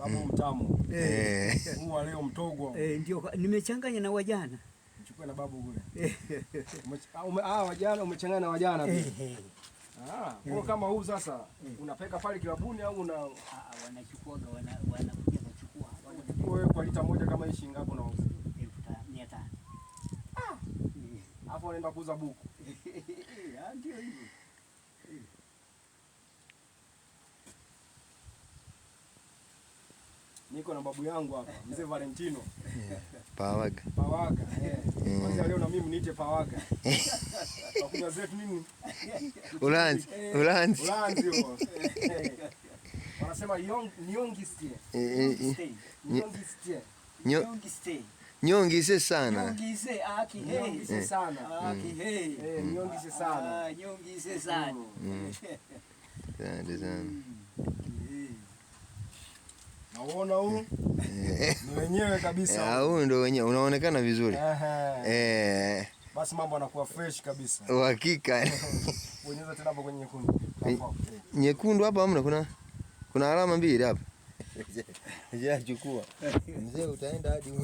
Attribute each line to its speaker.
Speaker 1: Babu mtamu.
Speaker 2: Eh.
Speaker 1: Huu wa leo mtogwa.
Speaker 3: Ndio nimechanganya na wajana.
Speaker 1: Mchukue na babu kule. Wajana umechanganya na wajana pia. Ah, kwa kama huu sasa unapeka pale kilabuni au una
Speaker 3: Wanachukuaga wanakuja kuchukua.
Speaker 1: Wewe kwa lita moja kama hii shilingi ngapi unauza?
Speaker 3: 500,000.
Speaker 1: Alafu wanaenda kuuza buku.
Speaker 3: Ndio hivyo.
Speaker 1: Niko na babu yangu hapa, Mzee Valentino.
Speaker 2: Pawaga.
Speaker 1: Pawaga. Kwanza leo na mimi niite Pawaga. Wakunywa zetu nini?
Speaker 2: Ulanzi, ulanzi.
Speaker 1: Ulanzi huo. Wanasema nyongistie. Nyongistie.
Speaker 3: Nyongistie.
Speaker 2: Nyongise sana.
Speaker 3: Nyongise aki hey.
Speaker 1: Nyongise sana.
Speaker 3: Aki hey.
Speaker 1: Nyongise sana.
Speaker 3: Nyongise sana.
Speaker 2: Asante sana.
Speaker 1: Nauona huu? Ni wenyewe kabisa.
Speaker 2: Huu ndio wenyewe unaonekana vizuri.
Speaker 1: Basi mambo yanakuwa fresh kabisa.
Speaker 2: Uhakika.
Speaker 1: Bonyeza tena hapo kwenye nyekundu. Hapo.
Speaker 2: Nyekundu hapa hamna, kuna alama mbili hapa. Chukua. Mzee utaenda hadi